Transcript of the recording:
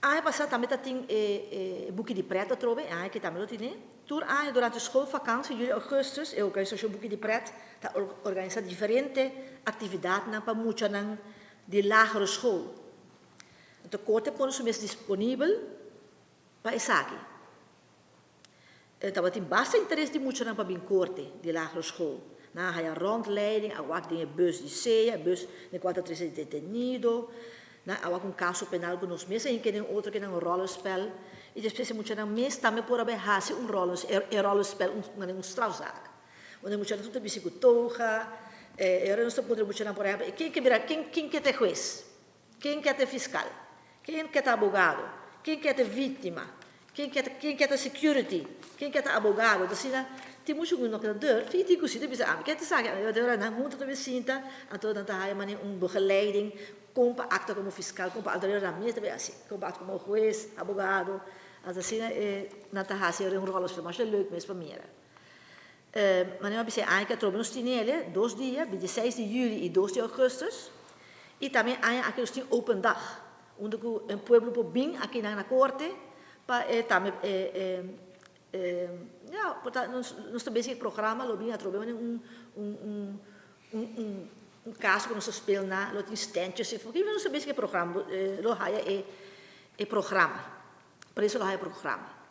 Aña pasá tambe ta tin e Buki di Pret atrobe, e aña aki tambe lo tine. Tur aña durante schoolvakantie, juli, augustus, e organisashon Buki di Pret ta organisá diferente aktividatnan pa muchanan di lagere school. Anto korte a pone su mes disponibel pa esaki. E tabatin basta interes di muchanan pa bin korte di lagere school. Nan a haya rondleiding, a wak den e bus di sea, e bus den cual ta trece detenido. Nan a wak un caso penal cu nos mes a hinca den otro kinan un rollenspel. Y despues e muchanan mes tambe por a bay haci un rollen, e rollenspel, un, un strafzaak. Unda e muchanan tur ta bisti cu toga. E ora nos ta puntra e muchanan, por ehempel, ken ke bira, ken, ken ke ta e hues? Ken ke ta e fiskal? Ken ke ta abogado? Ken ke ta e víktima? Ken ke ta ken ke ta security? Ken ke ta abogado? Ta asina tin muchu ku no ke ta durf i tin ku si ta bisa ami ke ta esaki ami ta ora nan huntu ta bin sinta anto nan ta haya manera un begeleiding kon pa aktua komo fiskal kon pa aktua nan mes ta bin hasi kon pa aktua komo hues abogado anto asina e nan ta hasi un ròlspel masha leuk mes pa mira. Manera mi a bisa e aña ke atrobe nos tin ele dos dia, 26 di juli i 2 di augustus, i tambe e aña aki nos tin open dag, unda ku e pueblo por bin akinan na korte pa e tambe e ya por ta nos nos ta bezi e programa lo bin atrobe manera un un un un un un kaso ku nos ta spel na lo tin stèntjes i nos ta bezi ku e programa lo haya e e programa, preso lo haya e programa.